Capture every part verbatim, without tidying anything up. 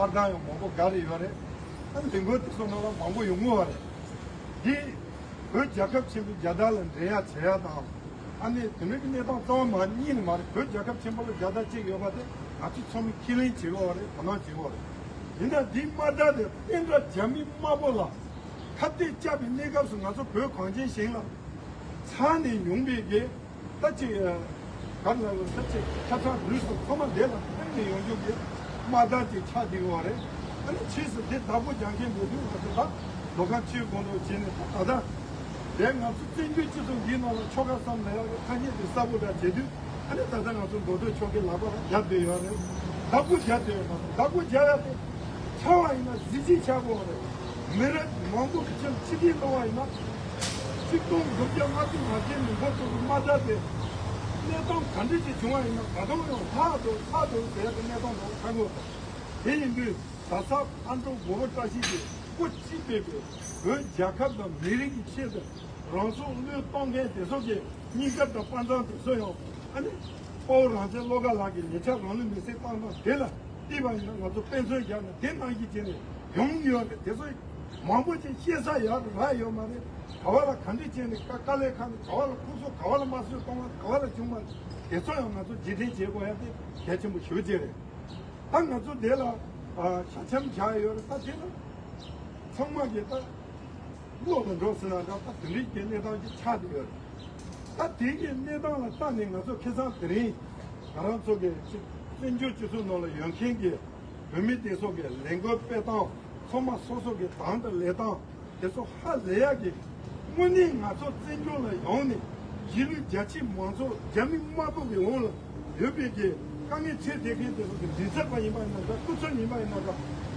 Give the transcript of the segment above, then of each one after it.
པར་ཐང་ཡང་མང་པོ་བརྒལ་རེ་ཡོད་རེད། ཨ་ནི་ལས་འགུལ་དེ་ཚོ་ནང་ལ་མང་པོ་ཡོང་གི་ཡོད་རེད། འདི་བོད་རྒྱལ་ཁབ་ཆེན་པོའི་རྒྱལ་དར་ལ་འགྲན་ཡ་བྱེད་ཡ་དང་། ཨ་ནི་དེ་འདྲ་གི་གནས་སྟངས་རྩ་བ་མ་གཉིས་ནས་མ་རེད། བོད་རྒྱལ་ཁབ་ཆེན་པོ་ལ་རྒྱལ་དར་གཅིག་ཡོད་པ་དེ་ང་ཚོ་ཚང་མས་ཁས་ལེན་བྱེད་དགོས་པ་རེད། དོ་སྣང་བྱེད་དགོས་པ་རེད། ཡིན་ན་འདིའི་དམག་དར་དེ་བསྟན་དགྲ་རྒྱ་མི་དམར་པོ་ལ་ཁ་གཏད་བཅག་པའི་གནས་སྐབས་སུ་ང་ཚོ་བོད་གངས་ཅན་ཞིང་ལ་ཚ་ནས་ཡོང་པའི་གི་ད་ཅིག་ག་ལ་ད་ཅིག་ཆ་ཚང་རུས་སུ་ཁོ་མ་དེ་ལ་ཕན་ནས་ཡོང་རྒྱུ་གི་དམག་དར་ཅིག་ཆགས་བསྡད་ཡོད་རེད། ཨ་ནི་ཕྱིས་སུ་དེ་བདག་པོ་རྒྱག་མཁན་མེད་དུས་ང་ཚོ་ད་མདོ་ཁམས་ཆུའི་སྒང་དུ་བྱས་ནས་ད་ད་ལྟ་དེ་ང་ཚོ་བཙན་བྱོལ་སྤྱི་ཚོགས་འདིའི་ནང་ལ་ཆོལ་ཁ་གསུམ་ལ་ཡག་གི་ཐ་སྙད་དེ་གསལ་པོ་འདྲ་བྱེད་དུས། ཨ་ནི་ད་ལྟ་ང་ཚོ་མདོ་སྟོད་ཆོལ་ཁའི་ལག་པ་ལ་རྒྱབ་བསྡད་ཡོད་རེད། བདག་པོ་རྒྱབ་བསྡད་ཡོད་མ་རེད། བདག་པོ་རྒྱབ་ཡ་དེ་ཆགས་པ་ཡིན་ན་གཟི་བརྗིད་ཆགས་དགོས་རེད། མི་རབས་མང་པོ་གི་ཕྱིར་ཕྱི་རྒྱལ་སློང་བ་ཡིན་ན། ཆིག་སྟོང་དགུ་བརྒྱ་ལྔ་བཅུ་ང་བརྒྱད་ནས་འགོ་བཙུགས་པའི་དམག་དར་དེ་གནས་སྟངས་ག་འདྲ་ཞིག་བྱུང་བ་ཡིན་ན་ད་དུང་ཡང་ལྷག་ཏུ་ལྷག་ཏུ་ཟེར་ཡ་གི་གནས་སྟངས་དང་ཁ་ངོ་དེ་ཡིན་དུས་ད་ས་ཨ་འབྲུག་མགོན་པོ་བཀྲ་ཤིས་ཀྱིས་སྐུ་གཅིག་པའི་བོད་རྒྱལ་ཁབ་དང་མི་རིགས་ཀྱི་ཆེད་དུ། རང་སྲོག་བློས་གཏོང་མཁན་དེ་ཚོ་གི་སྙིང་སྟོབས་དང་དཔའ་མཛངས་དེ་ཚོ་ཡང་ཨ་ནི་དཔའ་བོ་རང་བཙན་བློ་དགའ་ལགས་ཀྱི་ཉེ་ཆར་རང་ལུས་མེར་སྲེག་བཏང་སྟངས་དེ་ལ་བལྟས་པ་ཡིན་ན་ང་ཚོ་དཔེ་མཚོན་བཞག་ན་དེ་ནང་བཞིན་བྱས་ནས་ཡོང་གི་ཡོད་རེད། དེ་ཚོ་མང་པོ་ཅིག་བཤད་ས་ཡག་རག་ཡོད་མ་རེད། ག་བ་ལ་ག་འདྲ་བྱས་ནས་དཀའ་དཀའ་ལས་ཁག་ནས་ག་བ་ལ་ཁུག་སོ་ག་བ་ལ་དམར་གསོད་གཏོང་བ་ག་བ་ལ་བྱུང་བ་དེ་ཚོ་ཡང་ང་ཚོ་རྗེས་དྲན་བྱེད་དགོས་ཡ་དེ་གལ་ཆེན་པོ་ཞེ་པོ་ཅིག་རེད། ད་ང་ཚོ་དེ་ལ་ཞལ་འཆམ་བྱ་ཡ་ཡོད་རེད། ད་དེ་ལ་ཚང་མ་གིས་ད། བློ་ལ་འགྲོ་ཟེར་ན་འདྲ། ད་དེ་འདྲའི་གི་གནས་སྟངས་ཅིག་ཆགས་བསྡད་ཡོད་རེད། ད་དེ་གི་གནས་སྟངས་ལ་ལྟ་ནས་ང་ཚོ་ཁ་སང་དེ་རིང་ང་རང་ཚོ་གི་ཅིག་བཙན་བྱོལ་སྤྱི་ཚོགས་ནང་ལ་ཡོད་མཁན་གྱི་བོད་མི་དེ་ཚོ་གི་ལས་འགུལ་སྤེལ་སྟངས། ཚང་མ་སོ་སོ་གི་དང་དུ་ལེན་སྟངས་དེ་ཚོ་ཧ་ལས་ཡག་གི། དངོས་གནས་ང་ཚོ་བཙན་བྱོལ་ལ་ཡོང་ནས་གཞིས་ལུས་རྒྱ་ཆེ་མང་ཚོགས་རྒྱ་མི་དམར་པོ་གི་འོག་ལ་ཡོད་པའི་གི་དཀའ་ངལ་འཕྲད་བསྡད་མཁན་དེ་ཚོ་གི་མགྲིན་ཚབ་པ་ཡིན་པ་ཡིན་ན་འདྲ། སྐུ་ཚབ་ཡིན་པ་ཡིན་ན་འདྲ།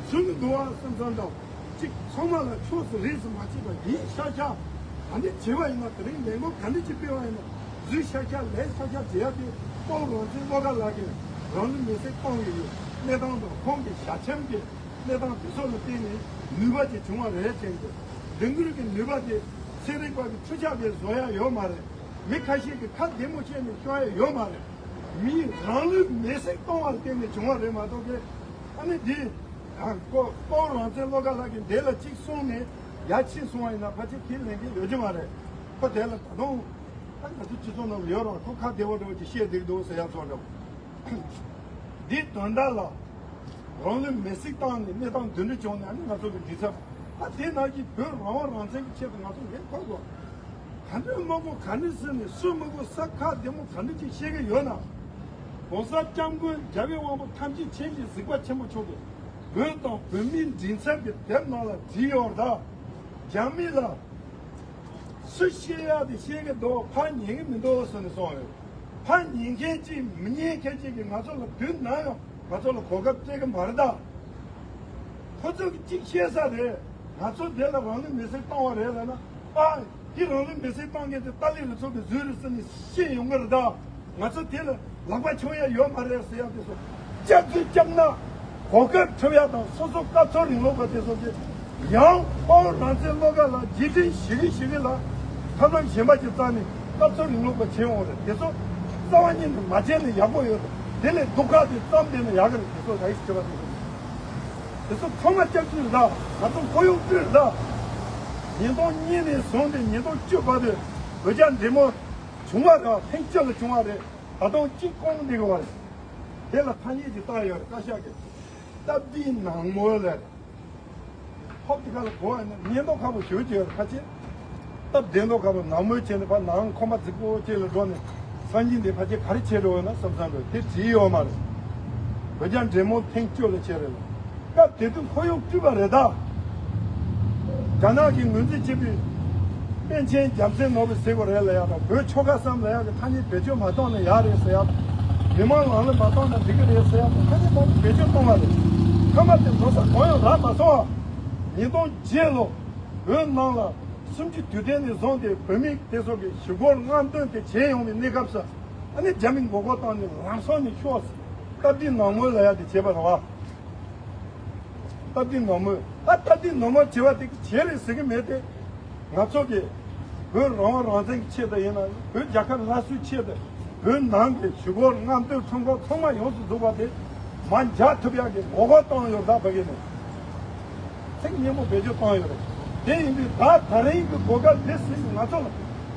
སུ་ནི་འདུག་ཨ་བསམ་བསམ་དང་གཅིག་ཚང་མ་ལ་ཕྱོགས་སུ་རིས་སུ་མ་ཕྱེད་པ་ཡིན་ཤག་ཤག་ག་འདྲ་བྱེད་པ་ཡིན་ན། དེ་རིང་ལས་འགུལ་ག་འདྲ་ཅིག་སྤེལ་བ་ཡིན་ན་འཛུལ་ཤག་ཤག་ལས་ཤག་ཤག་བྱེད་ཡ་དེ་དཔའ་བོ་རང་བཙན་བློ་དགའ་ལགས་ཀྱིས་རང་ལུས་མེར་སྲེག་བཏང་བའི་གནས་སྟངས་དང་ཁོང་གི་ཞལ་ཆེམས་ཀྱི་གནས་སྟངས་དེ་ཚོ་ལ་བརྟེན་ནས་ནུས་པ་ཅིག་བྱུང་བ་རེད་ཅེས་ཀྱི་ལས་འགུལ་གྱི་ནུས་པ་དེ་ཚན་རིག་པ་གི་འཕྲུལ་ཆས་ཀྱིས་བཟོ་ཡ་ཡོད་མ་རེད། མི་ཁ་ཤས་ཀྱིས་ཁ་བདེ་མོ་བྱས་ནས་སྐྱོན་ཡ་ཡོད་མ་རེད། མིའི་རང་ལུས་མེར་སྲེག་གཏོང་བ་ལ་བརྟེན་ནས་བྱུང་བ་རེད་མ་གཏོགས་ཀྱི། ཨ་ནི་འདི་ཨ་ཀོ་ཀོ་རང་བཙན་བློ་དགའ་ལགས་ཀྱིས་འདི་ལ་གཅིག་གསུངས་ནས་ཡ་ཕྱིན་སོང་བ་ཡིན་ན་ཕལ་ཆེར་དེ་ལས་འགན་ཡོད་ཀྱི་མ་རེད། ཁོ་དེ་ལ་ད་དུང་ཨ་ང་ཚོ་སྤྱི་ཚོགས་ནང་ལ་ཡོད་ར། ཁོ་ཁ་བདེ་བོ་འདྲ་བོ་ཅིག་བཤད་བསྡད་ཀྱི་འདུག་ཟེར་ཡ་ཚོ་འདྲ་བོ། འདི་དོན་དག་ལ་རང་ལུས་མེར་སྲེག་བཏང་ནས་གནས་སྟངས་འདི་འདྲ་བྱུང་ནས། ཨ་ནི་ང་ཚོ་གི་མགྲིན་ཚབ་ཨ་དེ་ནང་གི་བོད་རང་དབང་རང་བཙན་གྱི་ཆེད་དུ་ང་ཚོ་འགན་འཁུར་དགོས། ག་འདྲ་མི་དགོས་ག་འདྲ་ཟེར་ནས་སུ་མི་དགོས་ས་ཁ་བདེ་མོ་ག་འདྲ་ཅིག་བཤད་ཀྱི་ཡོད་ན། ༸གོང་ས་༸སྐྱབས་མགོན་རྒྱལ་བའི་དབང་པོ་ཐམས་ཅད་མཁྱེན་ཅིང་གཟིགས་པ་ཆེན་པོ་མཆོག་གིས་བོད་དང་བོད་མིའི་མགྲིན་ཚབ་ཀྱི་དེབ་ནང་ལ་བྲིས་ཡོད་རེད་ད། རྒྱ་མི་ལ་སུ་བཤད་ཡག་དེ་བཤད་ཀྱི་འདུག་ཕར་ཉན་གྱི་མི་འདུག་ཟེར་ནས་གསུངས་ཡོད། ཕར་ཉན་མཁན་གཅིག་མི་ཉན་མཁན་གཅིག་གིས་ང་ཚོ་ལ་དུས་ནམ་ཡང་ང་ཚོ་ལ་གོ་སྐབས་སྤྲད་ཀྱི་མ་རེད་ད། ཁོ་ཚོ་གིས་གཅིག་བཤད་ས་རེད། ང་ཚོ་དེ་ལ་རང་ལུས་མེར་སྲེག་བཏང་བ་རེད་ལབ་ན། ཨ་དེ་རང་ལུས་མེར་སྲེག་བཏང་མཁན་དེ་ཏཱ་ལའི་རུ་ཚོགས་ཀྱི་ཟུར་རེད་ཟེར་ནས་བཤད་ཡོང་གི་རེད་ད། ང་ཚོ་དེ་ལ་ལག་པ་འཆང་ཡ་ཡོད་མ་རེད་ཟེར་ཡ་དེ་ཚོ་སྐྱག་རྫུན་བརྒྱབ་ན་གོ་སྐབས་འཁྲབ་ཡ་དང་སོ་སོ་སྐབས་འཚོལ་རིང་ལུགས་པ་དེ་ཚོ་གིས་ཡང་དཔའ་བོ་རང་བཙན་བློ་དགའ་ལ་རྗེས་དྲན་ཞུ་གི་ཞུ་གི་ལ་ཐབས་ལམ་གཞན་པ་ཅིག་བཙལ་ནས་སྐབས་འཚོལ་རིང་ལུགས་པ་བྱེད་འོང་རེད། དེ་ཚོ་རྩ་བ་ཉིད་ནས་མ་བྱས་ན་ཡག་པོ་ཡོད་རེད། དེ་ལས་སྡུག་ཁག་དེ་བརྩམས་བསྡད་ན་ཡག་གི་རེད། དེ་ཚོ་ར་ཡིས་བྱེད་པ་དེ་ཚོ་དེ་ཚོ་ཚང་མ་སྐྱག་རྫུན་རེད་ད། ང་ཚོ་ཁོར་ཡུག་བསྐྲུན་རེད་ད། ཉིས་སྟོང་གཉིས་ནས་བཟུང་སྟེ་ཉིས་སྟོང་བཅུ་བར་དུ་བོད་རྒྱ་འབྲེལ་མོལ་བྱུང་བ་རེད། ཐེངས་གཅིག་ལ་བྱུང་བ་རེད། ད་དུང་གཅིག་སྐོང་བསྡད་ཡོད་རེད། དེ་ལ་ཐ་སྙད་ཅིག་བཏགས་ཡོད་རེད། བཀའ་ཤག་གིས་སྟབས་བདེའི་ནང་མོལ་ལབ་རེད། ཧོབ་དེ་ག་ལ་གོ་བ་ནི་ཉེན་རྟོག་ཁ་པོ་ཞུ་གི་ཡོད་རེད། ཕལ་ཆེར་སྟབས་བདེ་མདོག་ཁ་པོ་ནང་མོལ་བྱས་ནས་ཕར་ནང་ཁོམ་པ་རྫིག་པོ་ཅིག་ལ་འགྲོ་ནས་སང་ཉིན་དེ་ཕལ་ཆེར་ག་རེ་བྱེད་འགྲོ་ཡོད་ན་བསམ་བསམ་རེད། དེ་བྲིས་ཡོད་མ་རེད། བོད་རྒྱ་འབྲེལ་མོལ་ཐེངས་བཅུ་ལ་བྱས་རེད་ལ། སྐབས་དེ་དུས་ཁོར་ཡུག་བསྐྲུན་པ་རེད་ད། རྒྱ་ནག་གིས་ངོས་འཛིན་བྱེད་པའི་པཎ་ཆེན་རྒྱལ་མཚན་ནོར་བུ་ཟེར་དགོས་རེད་ལབ་ཡག་དང་། བོད་ཆོལ་ཁ་གསུམ་ལབ་ཡག་གི་ཐ་སྙད་བེད་སྤྱོད་མ་གཏོང་ན་ཡག་རེད་ཟེར་ཡག་དང་། མི་མང་ལམ་ལ་མ་གཏོང་ན་འགྲིག་གི་རེད་ཟེར་ཡག་དང་། ཐ་སྙད་མང་པོ་བེད་སྤྱོད་གཏོང་བ་རེད། མཐའ་མ་དེ་འགྲོ་ས་གང་ཡང་རག་མ་སོང་བ། ཉིས་སྟོང་བརྒྱད་ལོ་བོད་ནང་ལ་གསུམ་བཅུའི་དུས་དྲན་ནས་བཟུང་སྟེ་བོད་མི་དེ་ཚོ་གི་ཞུ་སྒོར་རྔམ་སྟོན་དེ་བྱས་ཡོང་བའི་གནས་སྐབས་སུ། ཨ་ནི་རྒྱ་མི་མགོ་སྐོར་བཏང་ནས་ལམ་སང་ནས་ཤོག་ཟེར། སྟབས་བདེའི་ནང་མོལ་ལབ་ཡག་དེ་བྱས་པ་རེད་བ། སྟབས་བདེའི་ནང་མོལ། ད་སྟབས་བདེའི་ནང་མོལ་བྱེད་པ་དེ་བྱས་རེད་ཟེར་གི་མེད་དེ། ང་ཚོ་གི་བོད་རང་དབང་རང་བཙན་གྱི་ཆེད་དུ་ཡིན་ན། བོད་རྒྱལ་ཁབ་སླར་གསོའི་ཆེད་དུ། བོད་ནང་གི་ཞུ་སྒོར་རྔམ་སྟོན་ཁྲོམ་སྐོར་ཚང་མ་ཡོངས་སུ་རྫོགས་པ་དེ། མ་འཇགས་ཐུབ་ཡག་གི་ངོ་རྒོལ་བཏང་ཡོད་ད་ཕ་གི་ནས། ཚིག་སྙན་མོ་བེད་སྤྱོད་བཏང་ཡོད་རེད། དེ་ཡིན་དུས་ད་ད་རིང་གི་གོ་སྐབས་དེ་ཟིན་ང་ཚོ་ལ་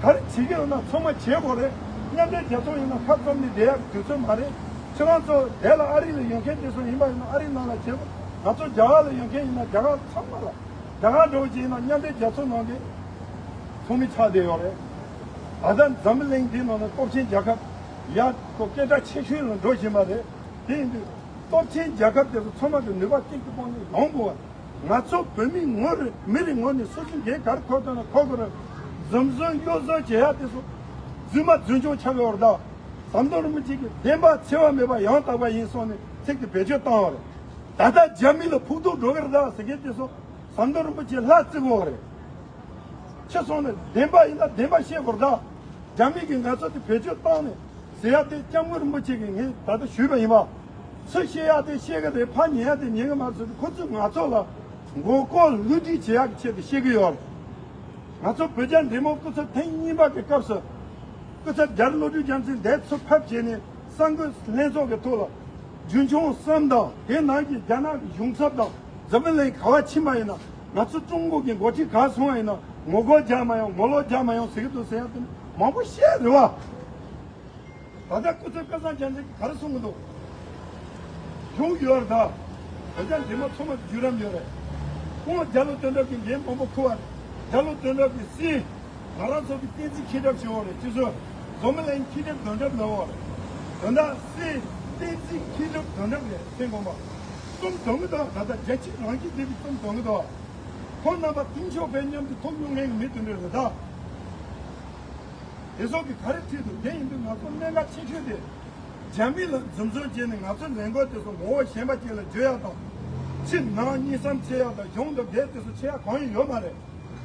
ག་རེ་བྱེད་ཀྱི་ཡོད་ན་ཚང་མ་བྱེད་དགོས་རེད། མཉམ་འབྲེལ་རྒྱལ་ཚོགས་ཡིན་ན་ཁ་བཙུམ་ནས་བསྡད་ཡག་གི་དུས་ཚོད་མ་རེད། ཁྱེད་རང་ཚོ་དེ་ལ་ཨ་རི་ལ་ཡོད་མཁན་དེ་ཚོ་ཡིན་པ་ཡིན་ན་ཨ་རི་ནང་ལ་བྱེད་དགོས། ང་ཚོ་རྒྱ་གར་ལ་ཡོད་མཁན་ཡིན་ན་རྒྱ་གར་ཚང་མ་ལ། རྒྱ་གར་འགྲོ་བཞིན་ན་མཉམ་འབྲེལ་རྒྱལ་ཚོགས་ནང་གི་ཚོགས་མི་ཆགས་བསྡད་ཡོད་རེད། ད་ལྟ་འཛམ་བུ་གླིང་འདིའི་ནང་ནས་སྟོབས་ཆེན་རྒྱལ་ཁབ་ཡག་གོ་སྐད་གྲགས་ཆེ་ཤོས་ལ་འགྲོ་བཞིན་པ་རེད། དེ་ཡིན་དུས་སྟོབས་ཆེན་རྒྱལ་ཁབ་དེ་ཚོ་ཚང་མ་གི་ནུས་པ་གཅིག་ཏུ་སྤུངས་ནས་ཡོང་དགོས་པ། ང་ཚོ་བོད་མི་ངོ་རེ་མི་རེ་ངོ་ནས་སོ་སོའི་འགན་ག་རེ་འཁུར་ཐུབ་ན་འཁུར་དགོས་རེད། འཛུམ་ཟོན་གཡོ་ཟོན་བྱེད་ཡག་དེ་ཚོ་རྫུན་མ་རྫུན་ཆུང་ཆགས་ཡོད་རེད་ད། ཟམ་གདོང་རིན་པོ་ཆེ་གི་བདེན་པ་འཚེ་བ་མེད་པ་ཡང་དག་པ་ཡིན་གསུངས་ནས་ཚིག་དེ་བེད་སྤྱོད་བཏང་བ་རེད། ད་ལྟ་རྒྱ་མི་ལ་ཕུགས་རྡོག་འགྲོ་གི་རེད་ད་ཟེར་མཁན་དེ་ཚོ། ཟམ་གདོང་རིན་པོ་ཆེ་ལྷ་བརྩི་དགོས་རེད། ཕྱི་སོང་ནས་བདེན་པ་ཡིན་ན་བདེན་པ་བཤད་དགོས་རེད་ད། རྒྱ་མི་གིས་ང་ཚོ་དེ་བེད་སྤྱོད་བཏང་ནས་ཟེར་ཡ་དེ་སྐྱབས་མགོན་རིན་པོ་ཆེ་གིས་ངས་ད་ལྟ་ཞུས་པ་ཡིན་པ། ཚུར་བཤད་ཡ་དེ་བཤད་གི་རེད། ཕར་ཉན་ཡ་དེ་ཉན་གི་མ་རེད་ཟེར་དུས་ཁོ་ཚོས་ང་ཚོ་ལ་མགོ་སྐོར་བསླུ་བྲིད་བྱེད་ཡ་གི་ཆེད་དུ་བཤད་གི་ཡོད་རེད། ང་ཚོ་བོད་རྒྱ་འབྲེལ་མོལ་སྐུ་ཚབ་ཐེངས་གཉིས་པ་གི་སྐབས་སུ། སྐུ་ཚབ་རྒྱ་རི་བློ་གྲོས་རྒྱལ་མཚན་འདིར་ཚུར་ཕེབས་བྱས་ནས་གསར་འགོད་ལྷན་ཚོགས་ཀྱི་ཐོག་ལ། རྒྱུན་འཁྱོངས་གསུམ་དང་དེ་ནང་གི་རྒྱ་ནག་གི་གཞུང་ཚབ་དང་འཛམ་བུ་གླིང་ག་བ་ཕྱིན་པ་ཡིན་ན་ང་ཚོ་ཀྲུང་གོ་གི་འགོ་ཁྲིད་ག་སོང་བ་ཡིན་ན་ངོ་རྒོལ་རྒྱག་མ་ཡོང་། ངོ་ལོག་རྒྱག་མ་ཡོང་ཟེར་གི་འདུག་ཟེར་ཡ་དེ་མང་པོ་བཤད་རེད་བ། ད་ལྟ་སྐུ་ཚབ་སྐལ་བཟང་རྒྱལ་མཚན་གྱིས་ག་རེ་གསུང་གི་འདུག་གཞུང་ཡོད་རེད་ད། བོད་རྒྱ་འབྲེལ་མོལ་ཚང་མ་བརྒྱུད་རིམ་ཡོད་རེད། ཁོང་རྒྱ་ལོ་དོན་གྲུབ་ཀྱི་འགན་མང་པོ་འཁུར་བ་རེད། རྒྱ་ལོ་དོན་གྲུབ་ཀྱིས་སྲིད། ང་རང་ཚོ་གི་བསྟན་འཛིན་མཁས་གྲུབ་ཞུ་བ་རེད། སྤྱི་ཚོགས་འཛམ་བུ་གླིང་མཁས་གྲུབ་དོན་གྲུབ་ལབ་པ་རེད། དོན་དག་སྲིད་བསྟན་འཛིན་མཁས་གྲུབ་དོན་གྲུབ་རེད། སེམས་ཁོང་པ་རྩོམ་སྒྲོན་གི་འདུག་ད་ལྟ་རྒྱལ་སྤྱི་རང་སྐྱིད་ལྡན་པའི་རྩོམ་སྒྲོན་གི་འདུག་ཁོང་རྣམ་པ་མཐུན་ཕྱོགས་པའི་མཉམ་དུ་ཐུག་མྱོང་མཁན་གྱི་མི་དེ་འདྲ་རེད་ད། དེ་ཚོ་གི་ག་རེ་ཁྲིད་འདུག་དེ་ཡིན་དུས་ང་ཚོ་གནད་འགག་ཆེ་ཤོས་དེ། རྒྱ་མི་ལ་འཛུམ་ཟོན་བྱས་ནས་ང་ཚོའི་ལས་འགུལ་དེ་ཚོ་ངོ་བོ་གཞན་པ་ཅིག་ལ་བརྗོད་ཡག་དང་། ཕྱི་ནང་གཉིས་བསམ་བྱེད་ཡག་དང་གཞུང་དང་སྒེར་དེ་ཚོ་བྱེད་ཡག་གང་ཡང་ཡོད་མ་རེད།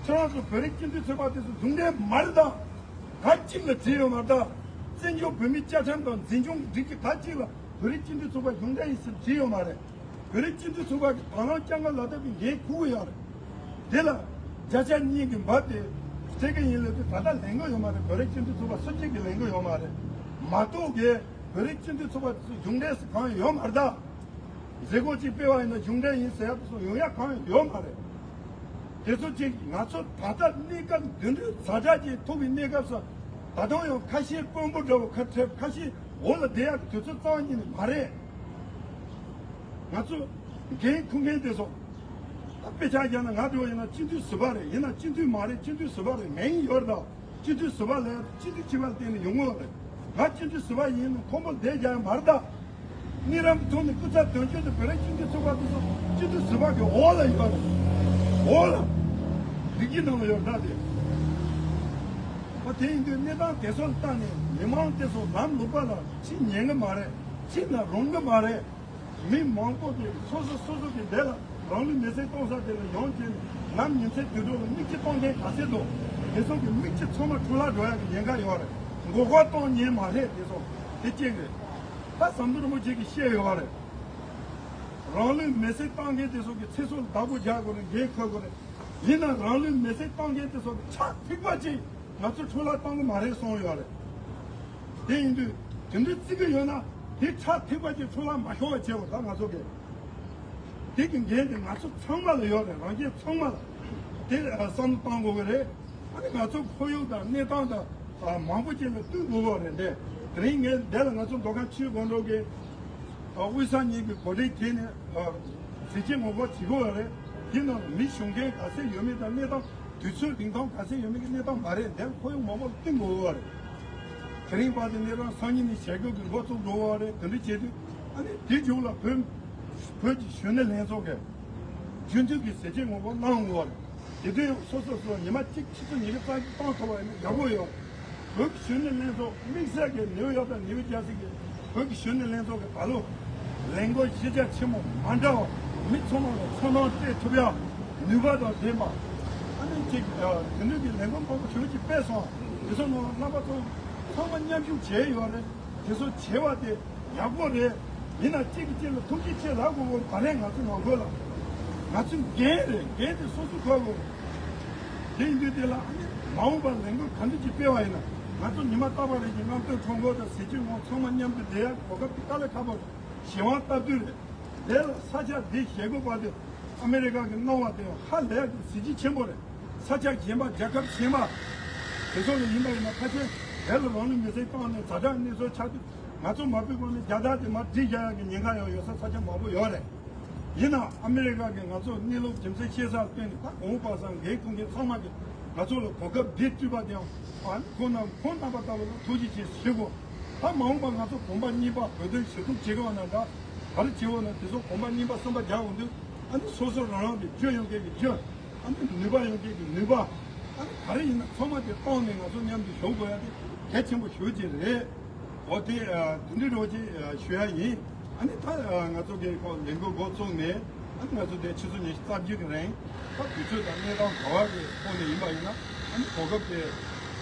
ཁྱེད་རང་ཚོ་བོད་རིགས་སྤྱི་མཐུན་ཚོགས་པ་དེ་ཚོ་གཞུང་འབྲེལ་མ་རེད་ད། ག་གཅིག་ལ་བྲིས་ཡོད་མ་རེད་ད། བཙན་བྱོལ་བོད་མིའི་བཅའ་ཁྲིམས་དང་འཛིན་སྐྱོང་གི་སྒྲིག་གཞི་ག་གཅིག་ལ་བོད་རིགས་སྤྱི་མཐུན་ཚོགས་པ་གཞུང་འབྲེལ་ཡིན་ཟེར་བྲིས་ཡོད་མ་རེད། བོད་རིགས་སྤྱི་མཐུན་ཚོགས་པ་གི་དང་བླངས་བསྐྱར་མངགས་ལག་དེབ་ཀྱི་འགན་འཁུར་གི་ཡོད་རེད། དེ་ལ་བརྒྱ་ཆ་གཉིས་ཀྱི་འབབ་དེ་སྤྲད་གི་ཡིན་ལབ་དུས་ད་ལྟ་ལས་འགུལ་ཡོད་མ་རེད། བོད་རིགས་སྤྱི་མཐུན་ཚོགས་པ་སུ་གཅིག་གི་ལས་འགུལ་ཡོད་མ་རེད། མ་གཏོགས་ཀྱི་བོད་རིགས་སྤྱི་མཐུན་ཚོགས་པ་གཞུང་འབྲེལ་སུ་གང་ཡང་ཡོད་མ་རེད་ད། མཛད་སྒོ་གཅིག་སྤེལ་བ་ཡིན་ན་གཞུང་འབྲེལ་ཡིན་ཟེར་ཡག་དེ་ཚོ་ཡོང་ཡག་གང་ཡང་ཡོད་མ་རེད། དེ་ཚོ་གཅིག་ང་ཚོ་ད་ལྟ་གནས་སྐབས་འདི་འདྲའི་ཛ་དྲག་ཅིག་ཐུག་པའི་གནས་སྐབས་སུ་ད་དུང་ཡང་ཁ་ཤས་དཔོན་པོ་འདྲ་བོ་ཁ་ཁྲེབ་ཁ་ཤས་འོག་ལ་བསྡད་ཡག་གི་དུས་ཚོད་རྩ་བ་ཉིད་ནས་མ་རེད། ང་ཚོ་འགན་འཁུར་མཁན་དེ་ཚོ་ད་དཔེ་ཆ་བཞག་ན་ང་འདྲ་བོ་ཡིན་ན་སྤྱི་འཐུས་ཟུར་པ་རེད། ཡིན་ན་སྤྱི་འཐུས་མ་རེད། སྤྱི་འཐུས་ཟུར་པ་རེད། མིང་ཡོད་རེད་ད། སྤྱི་འཐུས་ཟུར་པ་ལས་སྤྱི་འཐུས་བྱེད་པ་ལ་བརྟེན་ནས་ཡོང་གི་ཡོད་རེད། ང་སྤྱི་འཐུས་ཟུར་པ་ཡིན་ན་ཁོམ་པ་བསྡད་རྒྱག་ཡ་མ་རེད་ད། གནས་རབས་ཐོག་ནས་སྐུ་ཚབ་དོན་གཅོད་དང་བོད་རིགས་སྤྱི་མཐུན་ཚོགས་པ་དེ་ཚོ་སྤྱི་འཐུས་ཟུར་པ་གི་འོག་ལ་ཡོད་རེད། འོག་ལ་སྒྲིག་གཞི་ནང་ལ་ཡོད་རེད་ད་དེ། ཨ་དེ་ཡིན་དུས་གནས་སྟངས་དེ་ཚོ་ལ་བལྟས་ནས་མི་མང་དེ་ཚོ་ལམ་ལུགས་པ་ལ་ཕྱིན་ཉན་གི་མ་རེད། ཕྱིན་ན་རུང་གི་མ་རེད། མི་མང་པོ་དེ་སོ་སོ་སོ་སོ་གི་འདི་ལ་རང་ལུས་མེར་སྲེག་གཏོང་ས་དེ་ལ་ཡོང་བྱས་ནས་ནམ་ཉིན་མཚན་དུས་དྲུག་ལ་མིག་ཆུ་གཏོང་མཁན་ག་ཚད་འདུག་དེ་ཚོ་གི་མིག་ཆུ་ཚང་མ་འཕྲོ་བརླག་འགྲོ་ཡག་གི་ཉེན་ཁ་ཡོད་རེད། མགོ་སྐོར་གཏོང་ཉན་མ་རེད། དེ་ཚོ་དེ་གཅིག་རེད། ད་ཟམ་གདོང་རིན་པོ་ཆེ་གིས་བཤད་ཡོད་རེད། རང་ལུས་མེར་སྲེག་བཏང་མཁན་དེ་ཚོ་གི་ཚེ་སྲོག་ལ་བདག་པོ་རྒྱག་དགོས་རེད། འགན་འཁུར་དགོས་རེད། ཡིན་ན་རང་ལུས་མེར་སྲེག་བཏང་མཁན་དེ་ཚོ་གི་ཕྱག་ཐིགས་པ་ཅིག་ང་ཚོ་འཕྲོ་བརླག་བཏང་གི་མ་རེད་གསུངས་ཡོད་རེད། དེ་ཡིན་དུས་དེ་འདྲའི་བརྩི་གི་ཡོད་ན་དེ་ཕྱག་ཐིགས་པ་ཅིག་འཕྲོ་བརླག་མ་ཤོར་བ་བྱེད་དགོས། ད་ང་ཚོ་གི་དེ་གི་འགན་དེ་ང་ཚོ་ཚང་མ་ལ་ཡོད་རེད། རང་རྒྱལ་ཚང་མ་ལ་དེ་བསམ་བློ་བཏང་དགོས་གི་རེད། ཨ་ནི་ང་ཚོ་ཁོར་ཡུག་དང་གནས་སྟངས་དང་མང་པོ་ཅིག་ལ་བསྟུན་དགོས་པ་རེད་འདི། དེ་རིང་ངས་འདི་ལ་ང་ཚོ་མདོ་ཁམས་ཆུ་བཞི་སྒང་དྲུག་གི་དབུས་ས་གཉིས་ཀྱི་གོ་སྒྲིག་བྱས་ནས་ཟས་བཅད་ངོ་རྒོལ་བྱེད་དགོས་པ་རེད། དེ་ནང་མི་ཞུགས་མཁན་ག་ཚད་ཡོད་མེད་དང་གནས་སྟངས་དུས་ཚོད་རིང་ཐུང་ག་ཚད་ཡོད་མེད་ཀྱི་གནས་སྟངས་མ་རེད། འདི་ལ་ཁོར་ཡུག་མང་པོ་ལ་བསྟུན་དགོས་པ་རེད། དེ་རིང་བར་དུ་ནས་རང་སང་ཉིན་ནས་བྱ་རྒོད་ཀྱི་འགོ་བཙུགས་འགྲོ་བ་རེད། དེ་འདྲ་བྱེད་དུས་ཨ་ནི་དེ་མཇུག་ལ་བོད་བོད་ཀྱི་གཞོན་ནུ་ལྷན་ཚོགས་ཀྱི་རྒྱུན་མཐུད་ཀྱི་ཟས་བཅད་ངོ་རྒོལ་གནང་དགོས་པ་རེད། དེ་དུས་ཡང་སོ་སོ་སོ་ཉི་མ་གཅིག་ཆུ་ཚོད་ཉི་ཤུ་རྩ་གཅིག་བཏང་ཐུབ་པ་ཡིན་ན་ཡག་པོ་ཡོད། བོད་ཀྱི་གཞོན་ནུ་ལྷན་ཚོགས་དམིགས་བསལ་གྱི་ནེའུ་ཡོག་དང་ནེའུ་ཇར་སི་གི་བོད་ཀྱི་གཞོན་ནུ་ལྷན་ཚོགས་ཀྱི་ད་ལོ་ལས་འགུལ་གཞི་རྒྱ་ཆེན་མོ་མ་འདྲ་བ་མི་ཚང་མ་ལ་ཚོར་སྣང་སྤྲད་ཐུབ་ཡ་ནུས་པ་དང་ལྡན་པ། ཨ་ནི་གཅིག་དེ་འདྲ་གི་ལས་འགུལ་མང་པོ་ཞེ་པོ་ཅིག་སྤེལ་སོང་། དེ་ཚོ་ནང་རྣམ་པ་ཚོ་ཚང་མ་མཉམ་ཞུགས་བྱས་ཡོད་རེད། དེ་ཚོ་བྱས་པ་དེ་ཡག་པོ་རེད། ཡིན་ན་གཅིག་གིས་གཅིག་ལ་ཐུགས་རྗེ་ཆེ་ལབ་དགོས་པ་མ་རེད། ང་ཚོ་ནང་ཁུལ་ལ་ང་ཚོའི་འགན་རེད། འགན་དེ་སོ་སོ་འཁུར་དགོས་རེད། དེ་ཡིན་དུས་དེ་ལ་ཨ་ནི་མ་འོངས་པར་ལས་འགུལ་ག་འདྲ་ཅིག་སྤེལ་བ་ཡིན་ན་ང་ཚོ་ཉི་མ་རྟག་པར་རེ་བཞིན་རྔམ་སྟོན་ཁྲོམ་སྐོར་དང་ཟས་བཅད་ངོ་རྒོལ་ཚང་མ་མཉམ་དུ་བསྡད་ཡག་གོ་སྐབས་དེ་དཀའ་ལས་ཁག་པོ་རེད། གཞན་དབང་སྟབས་བསྟུན་རེད། དེ་ལ་ས་ཆ་འདི་བཞེས་དགོས་པ་དེ་ཨ་མི་རི་ཀ་གི་གནང་བ་དེ་ཧ་ལས་ཀྱི་གཟི་བརྗིད་ཆེན་པོ་རེད། ས་ཆ་གཞན་པ་རྒྱལ་ཁབ་གཞན་པ་དེ་ཚོ་ལ་ཡིན་པ་ཡིན་ན་ཕལ་ཆེར་དེ་ལ་རང་ལུས་མེར་སྲེག་བཏང་ནས་ཛ་དྲག་གནས་ཚུལ་ཆགས་དུས་ང་ཚོ་མ་ཕུད་གོང་ནས་རྒྱལ་དར་དེ་མར་སྒྲིག་བཞག་ཡག་གི་ཉེན་ཁ་ཡང་ཡོད་ས་ས་ཆ་མང་པོ་ཡོད་རེད། ཡིན་ནའང་ཨ་མི་རི་ཀ་གིས་ང་ཚོ་གནས་ལུགས་རྒྱུ་མཚན་ཤེས་གསལ་བཏོན་ནས་ད་གོང་པ་སངས་འགན་འཁུར་མཁན་ཚང་མ་གིས་ང་ཚོ་ལ་གོ་སྐབས་འདི་བསྐྲུན་པ་དེའང་ཨ་ནི་ཁོང་རྣམས་ཁོང་རྣམ་པ་ལྟ་བུ་ལ་ཐུགས་རྗེ་ཆེ་ཞུ་དགོས། ད་མ་འོངས་པ་ང་ཚོ་གོམ་པ་གཉིས་པ་བོད་དོན་ཞུ་གཏུག་བྱེད་དགོས་ན་འདྲ། ག་རེ་བྱེད་འོ་ན་དེ་ཚོ་གོམ་པ་གཉིས་པ་གསུམ་པ་རྒྱག་འོང་དུས་ཨ་ནི་སོ་སོ་རང་རང་གི་རྒྱུ་ཡོང་མཁན་གྱི་རྒྱུ། ཨ་ནི་ནུས་པ་ཡོང་མཁན་གྱི་ནུས་པ། ཨ་ནི་ག་རེ་ཡིན་ན་ཚང་མ་དེ་བཏང་ནས་ང་ཚོ་མཉམ་དུ་བཞུགས་དགོས་ཡ་དེ་གལ་ཆེན་པོ་ཞེ་པོ་ཅིག་རེད། འོ་དེ་དེ་འདྲའི་རོགས་ཅིག་ཞུ་ཡ་ཡིན། ཨ་ནི་ད་ང་ཚོ་གི་ཁོ་ལས་འགུལ་འགོ་བཙུགས་ནས་ཨ་ནི་ང་ཚོ་དེ་ཆུ་ཚོད་ཉི་ཤུ་རྩ་བརྒྱད་ཀྱི་རིང་ད་དུས་ཚོད་དང་གནས་སྟངས་ག་བ་གི་ཐོག་ནས་ཡིན་པ་ཡིན་ན་ཨ་ནི་གོ་སྐབས་དེ་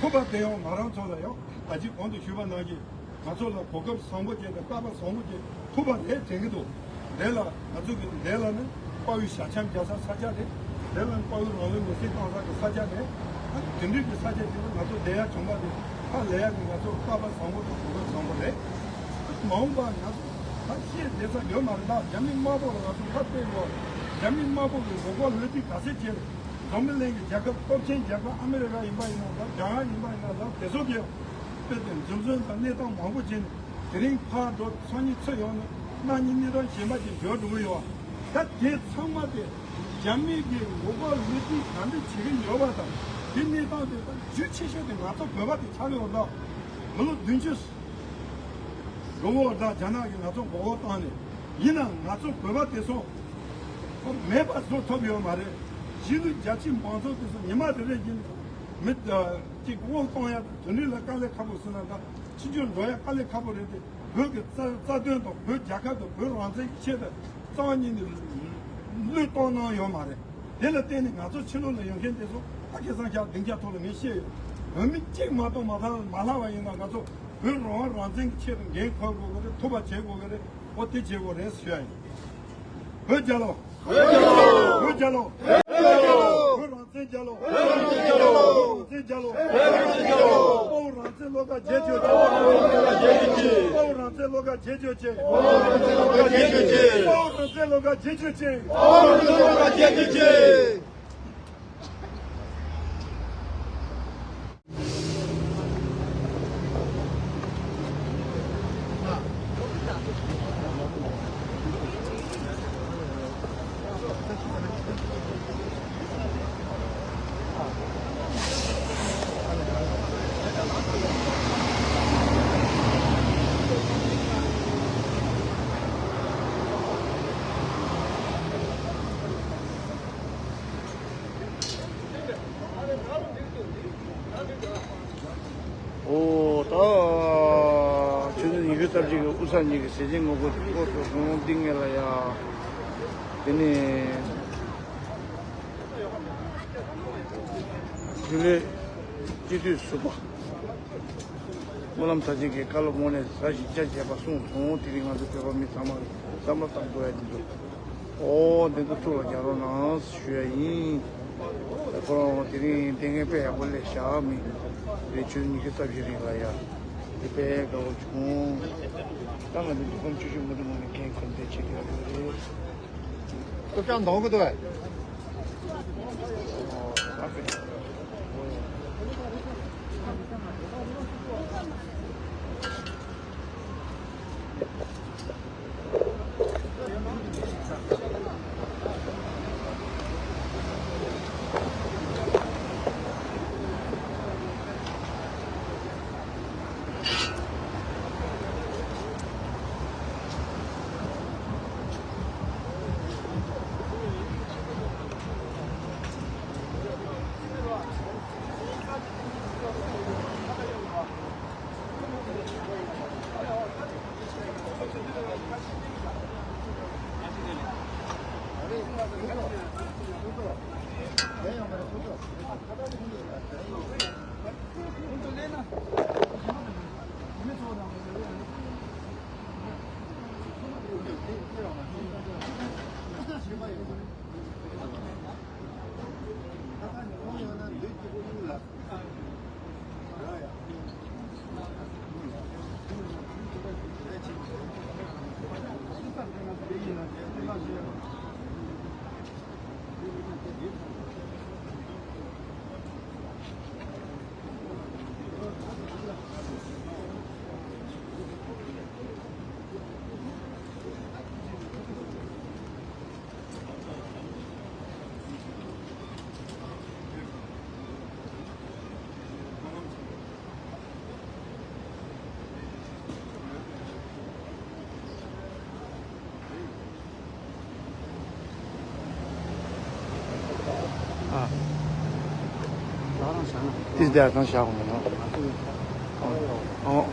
ཐུབ་པ་དེ་ཡང་ང་རང་ཚོ་ལ་ཡང་ད་ཅི་གོང་དུ་ཞུས་པ་ནང་བཞིན། ང་ཚོ་ལ་གོ་སྐབས་བཟང་པོ་ཅིག་དང་སྐལ་པ་བཟང་པོ་ཅིག་ཐུབ་པ་རེད་དྲན་གྱི་འདུག་དེ་ལ་ང་ཚོ་གི་དེ་ལ་ནི་དཔའ་བོའི་ཞལ་ཆེམས་རྒྱག་ས་ས་ཆ་རེད། དེ་ལ་ནི་དཔའ་བོའི་རང་ལུས་མེར་སྲེག་བཏང་ས་གི་ས་ཆ་རེད། ཨ་ནི་དེ་འདྲའི་གི་ས་ཆ་ཅིག་ལ་ང་ཚོ་བསྡད་ཡ་བྱུང་བ་དེ་ཧ་ལས་ཡ་གི་ང་ཚོ་སྐལ་པ་བཟང་པོ་དང་གོ་སྐབས་བཟང་པོ་རེད། ཨ་ནི་མ་འོངས་པ་ང་ཚོ་ད་ཤེས་བསྡད་ས་ཡོད་མ་རེད། ད་རྒྱ་མི་དམར་པོ་ལ་ང་ཚོ་ཁ་གཏད་དགོས། རྒྱ་མི་དམར་པོ་གི་མགོ་སྐོར་གློད་དུས་ག་ཚད་ཆེ་རེད། འཛམ་བུ་གླིང་གི་རྒྱལ་ཁབ་སྟོབས་ཆེན་རྒྱལ་ཁབ་ཨ་མི་རི་ཀ་ཡིན་པ་ཡིན་ན་ད་རྒྱ་གར་ཡིན་པ་ཡིན་ན་ད་དེ་ཚོ་གི་དཔེ་དེ་འཛུམ་ཟོན་དང་གནས་སྟངས་མང་པོ་བྱས་ནས་དེ་རིང་ཕར་འགྲོ་སང་ཉིན་ཚུར་ཡོང་ནས་གནངས་ཉིན་གནས་སྟངས་གཞན་པ་ཅིག་འགྱུར་འགྲོ་གི་ཡོད། ད་དེ་ཚང་མ་དེ་རྒྱ་མི་གི་མགོ་སྐོར་གློད་དུས་ག་འདྲ་བྱེད་ཀྱི་ཡོད་པ་དང་དེ་གནས་སྟངས་དེ་ད་རྒྱུ་ཆེ་ཤོས་དེ་ང་ཚོ་བོད་པ་དེ་ཆགས་ཡོད་ལ་མི་ལོ་བདུན་ཅུ་འགྲོ་འོ་ད་རྒྱ་ནག་གིས་ང་ཚོ་མགོ་སྐོར་བཏང་ནས་ཡིན་ནའང་ང་ཚོ་བོད་པ་དེ་ཚོ་མེད་པ་བཟོ་ཐུབ་ཡོད་མ་རེད། གཞིས་ལུས་རྒྱ་ཆེའི་མང་ཚོགས་དེ་ཚོ་ཉི་མ་རེ་རེ་བཞིན་མི་གཅིག་དབང་གཏོང་ཡ་དང་དོན་རིག་ལ་དཀའ་ལས་ཁག་པོ་ཟེར་ན་འདྲ། ཕྱི་རྒྱལ་འགྲོ་ཡ་དཀའ་ལས་ཁག་པོ་རེད་དེ། བོད་ཀྱི་རྩ་རྩ་དོན་དང་བོད་རྒྱལ་ཁབ་དང་བོད་རང་བཙན་གྱི་ཆེད་དུ་རྩ་བ་ཉིད་ནས་བློས་གཏོང་གནང་ཡོད་མ་རེད། དེ་ལ་བརྟེན་ནས་ང་ཚོ་ཕྱི་ལོགས་ལ་ཡོད་མཁན་དེ་ཚོ་ད་ཁ་སང་ཞག་བདུན་བརྒྱ་ཐོག་ལ་ངས་བཤད་ཡོད། བོད་མི་གཅིག་མ་གཏོགས་མ་ཐང་མ་ལྷག་པ་ཡིན་ན་ང་ཚོ་བོད་རང་དབང་རང་བཙན་གྱི་ཆེད་དུ་འགན་འཁུར་དགོས་ཀྱི་རེད། ཐུབ་པ་བྱེད་དགོས་ཀྱི་རེད། ཨོ་དེ་བྱེད་དགོས་རེད་ཞུ་ཡ་ཡིན། བོད་རྒྱལ་ལོ། བོད་རྒྱལ་ལོ། བོད་རང་བཙན་རྒྱལ་ལོ། བོད་རང་བཙན་རྒྱལ་ལོ། བོད་རང་བཙན་རྒྱལ་ལོ། བོད་རང་བཙན་རྒྱལ་ལོ། དཔའ་བོ་རང་བཙན་བློ་དགའ་རྗེས་ཕྱོགས་ཆེ། དཔའ་བོ་རང་བཙན་བློ་དགའ་རྗེས་ཕྱོགས་ཆེ། དཔའ་བོ་རང་བཙན་བློ་དགའ་རྗེས་ཕྱོགས་ཆེ། དཔའ་བོ་རང་བཙན་བློ་དགའ་རྗེས་ཕྱོགས་ཆེ། དཔའ་བོ་རང་བཙན་བློ་དགའ་རྗེས་ཕྱོགས་ཆེ། ཨོ་ད་ཆུ་ཚོད་ཉི་ཤུ་རྩ་གཅིག་གི་དབུས་གཙང་གཉིས་ཀྱི་ཟས་བཅད་ངོ་རྒོལ་དེ་སྐོར་དུ་ཁོང་འདི་ངེས་ལ་ཡ། དེ་ནས་རྒྱུན་ལས་སྤྱི་འཐུས་ཟུར་པ་སྨོན་ལམ་ཚར་ཆེན་གྱིས་བཀའ་སློབ་དངོས་གནས་ཟབ་ཞིང་རྒྱ་ཆེ་བ་གསུངས་སོང་། དེ་རིང་ང་ཚོ་བོད་པ་མི་ཚང་མ་བསམ་བློ་བཏང་དགོས་ཡ་འདི་འདུག་ཨོ་དེ་ཚོ་ཐུགས་ལ་འཇགས་རོགས་གནང་ཞུ་ཡ་ཡིན། ད་ཁོ་རང་དེ་རིང་ལས་འགན་དཔེ་ཡག་པོ་ལས་བཞག་མི་རེད། ཆུ་ཚོད་ཉི་ཤུ་རྩ་བཞི་རིང་ལ་ཡ། དེ་དཔེ་དགའ་བོ་བྱུང་། ད་ང་ཚོ་འདི་གོམ་བཅུ་བཞི་མུ་མཐུད་ངང་ནས་འགན་འཁུར་འདེད་བྱེད་ཀྱི་ཡོད་རེད། སྐུ་ཕྱག་འདོན་གི་འདུག་བས། ཨ། ཏིས་དེ་ཨ་ཐང་ཤ་གོ་མེ་ནོ། ཨོ།